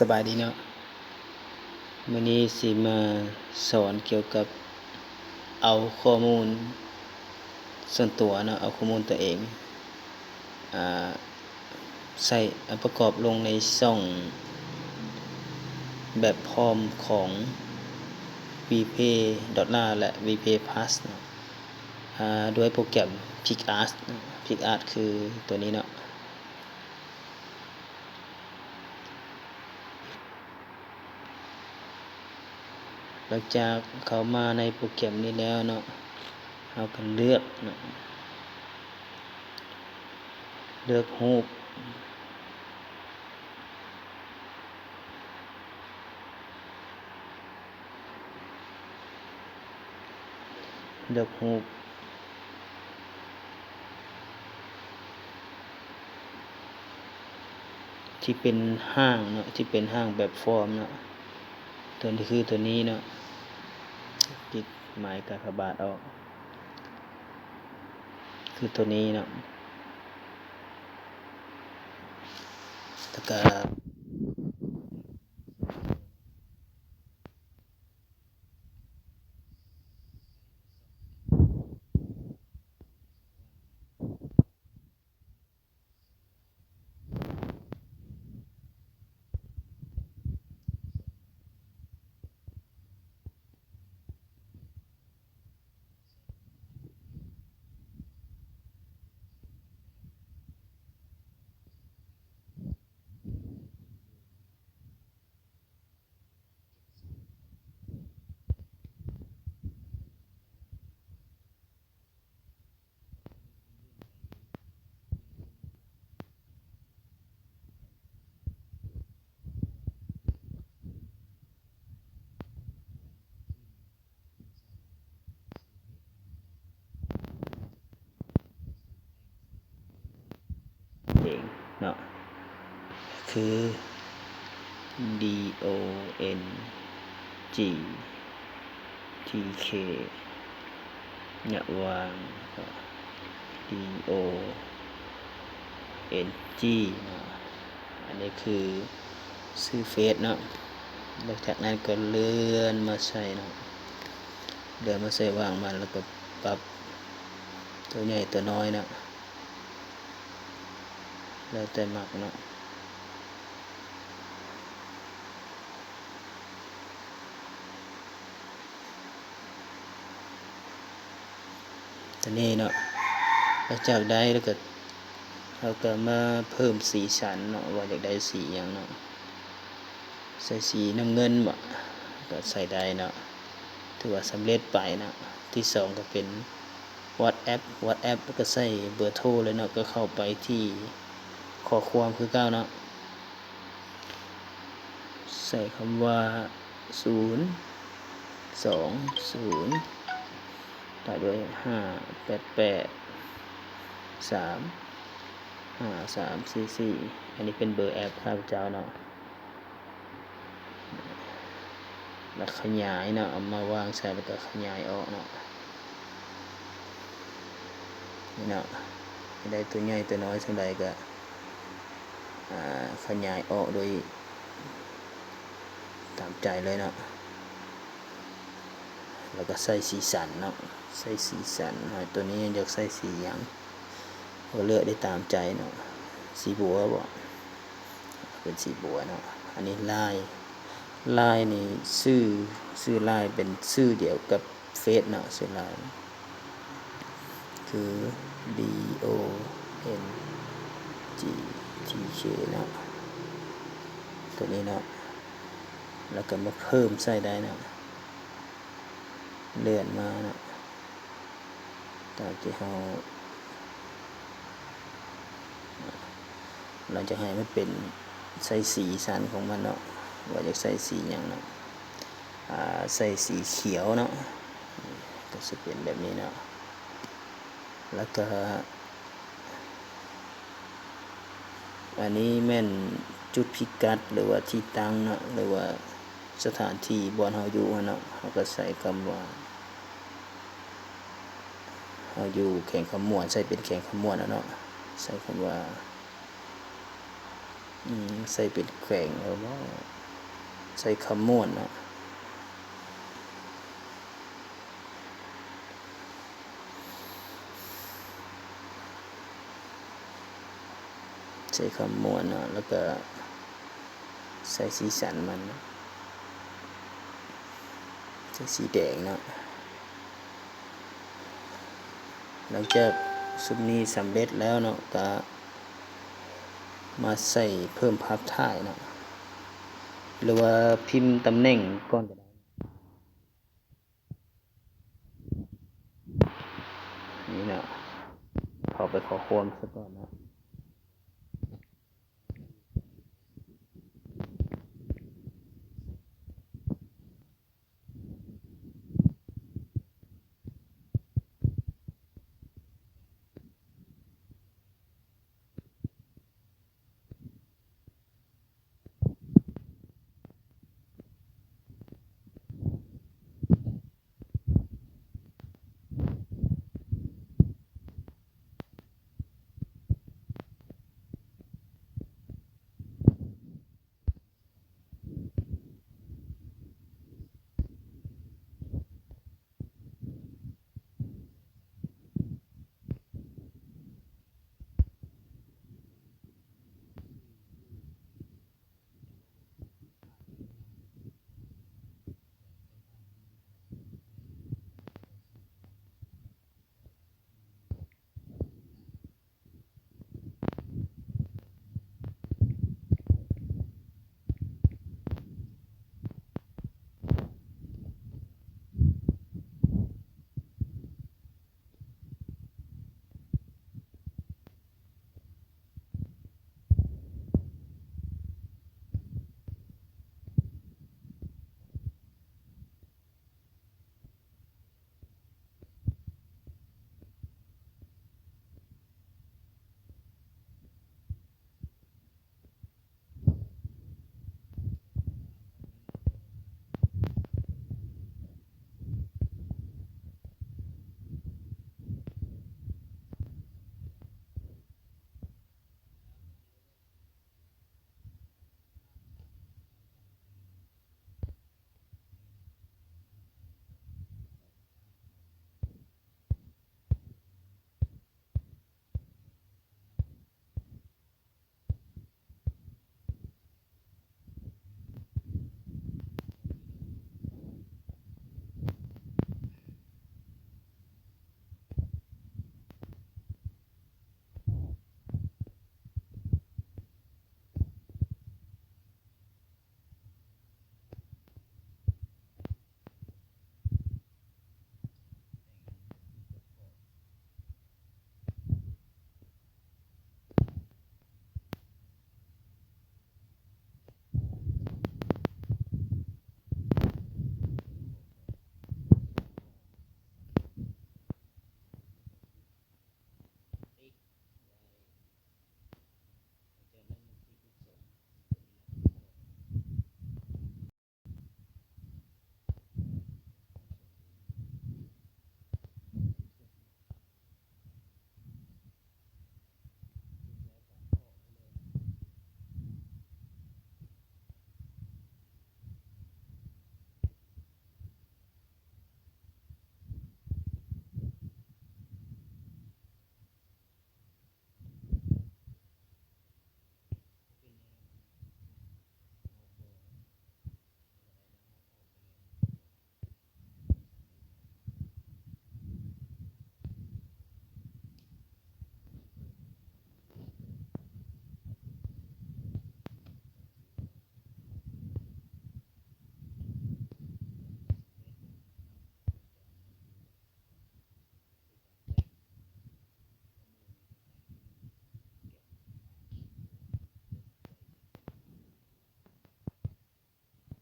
ສະບາຍດີເນາະ, ມື້ນີ້ຊິມາສອນກ່ຽວກັບເອົາຂໍ້ມູນສ່ວນຕົວເນາະ, ເອົາຂໍ້ມູນຕົວເອງ ອາ ໃສ່ ອາ ປະກອບລົງໃນຊ່ອງແບບຟອມຂອງ ວີເພ ດອດລາ ແລະ ວີເພ ພລັສ ເນາະ, ອາ ດ້ວຍໂປຣແກຣມ PicsArt ເນາະ, PicsArt ຄືຕົວນີ້ເນາະ. ຫຼັງຈາກເຂົ້າມາໃນໂປຣແກຣມນີ້ແລ້ວເນາະ, ເຮົາກໍເລືອກເນາະ, ເລືອກຮູບ. ເລືອກຮູບທີ່ເປັນຮ່າງເນາະ, ທີ່ເປັນຮ່າງແບບຟອມເນາະ, ຕົວນີ້ຄືຕົວນີ້ເນາະ, ຕິດໝາຍກາກະບາດອອກ ຄືຕົວນີ້ເນາະ, ແລ້ວກະ ເອງເນາະ ຄື D O N G T K ຍະຫວ່າງ D O N G ເນາະ, ອັນນີ້ຄືຊື່ເຟສເນາະ. ຫຼັງຈາກນັ້ນກໍເລື່ອນມາໃສ່ເນາະ, ເລື່ອນມາໃສ່ຫວ່າງມັນ ແລ້ວກໍປັບຕົວໃຫຍ່ຕົວນ້ອຍເນາະ ແລ້ວແຕ່ມັກເນາະ. ຕົວນີ້ເນາະ, ຫຼັງຈາກໄດ້ແລ້ວກໍ ເຮົາກໍມາເພີ່ມສີສັນເນາະ, ວ່າຢາກໄດ້ສີຫຍັງເນາະ, ໃສ່ສີນ້ຳເງິນບໍ ກໍໃສ່ໄດ້ເນາະ, ຖືວ່າສຳເລັດໄປເນາະ. ທີສອງກໍເປັນ WhatsApp, WhatsApp ກໍໃສ່ເບີໂທເລີຍເນາະ, ກໍເຂົ້າໄປທີ່ຂໍ້ຄວາມຄືເກົ່າເນາະ. ໃສ່ຄຳວ່າ ສູນ ສອງ ສູນ ຕາມດ້ວຍ ຫ້າ ແປດ ແປດ ສາມ ຫ້າ ສາມ ສີ່ ສີ່. ອັນນີ້ເປັນເບີແອັບຂ້າພະເຈົ້າເນາະ, ແລ້ວຂະຫຍາຍເນາະ, ເອົາມາວາງໃສ່ ແລ້ວກໍຂະຫຍາຍອອກເນາະ. ນີ້ເນາະ, ໄດ້ຕົວໃຫຍ່ຕົວນ້ອຍສ່ຳໃດກໍ ອາ ຂະຫຍາຍອອກໂດຍຕາມໃຈເລີຍເນາະ. ແລ້ວກໍໃສ່ສີສັນເນາະ, ໃສ່ສີສັນ ຕົວນີ້ຢາກໃສ່ສີຫຍັງ ກໍເລືອກໄດ້ຕາມໃຈເນາະ, ສີບົວບໍ ເປັນສີບົວເນາະ. ອັນນີ້ລາຍ ລາຍນີ້ຊື່ ຊື່ລາຍເປັນຊື່ດຽວກັບ ເຟສເນາະ, ຊື່ລາຍຄື D O N G T K ເນາະ, ຕົວນີ້ເນາະ, ແລ້ວກໍມາເພີ່ມໃສ່ໄດ້ເນາະ, ເລື່ອນມາເນາະ ຕາມທີ່ເຮົາ ເຮົາຈະໃຫ້ມັນເປັນ ໃສ່ສີສັນຂອງມັນເນາະ, ວ່າຢາກໃສ່ສີຫຍັງເນາະ, ອາ ໃສ່ສີຂຽວເນາະ, ກໍຊິເປັນແບບນີ້ເນາະ. ແລ້ວກໍ ອັນນີ້ແມ່ນຈຸດພິກັດ ຫຼືວ່າທີ່ຕັ້ງເນາະ ຫຼືວ່າສະຖານທີ່ບ່ອນເຮົາຢູ່ຫັ້ນເນາະ, ເຮົາກໍໃສ່ຄຳວ່າ ເຮົາຢູ່ແຂວງຄຳມ່ວນ, ໃສ່ເປັນແຂວງຄຳມ່ວນເນາະ, ໃສ່ຄຳວ່າ ອືມ ໃສ່ເປັນແຂວງແລ້ວບໍ່ ໃສ່ຄຳມ່ວນເນາະ ໃສ່ຄຳມ່ວນເນາະ ແລ້ວກະໃສ່ສີສັນມັນເນາະ ໃສ່ສີແດງເນາະ. ຫຼັງຈາກຊຸມນີ້ສຳເລັດແລ້ວເນາະ ກະມາໃສ່ເພີ່ມພາບຖ່າຍເນາະ ຫຼືວ່າພິມຕຳແໜ່ງກ່ອນກະໄດ້ ນີ້ເນາະ ເຂົ້າໄປຂໍ້ຄວາມສາກ່ອນເນາະ.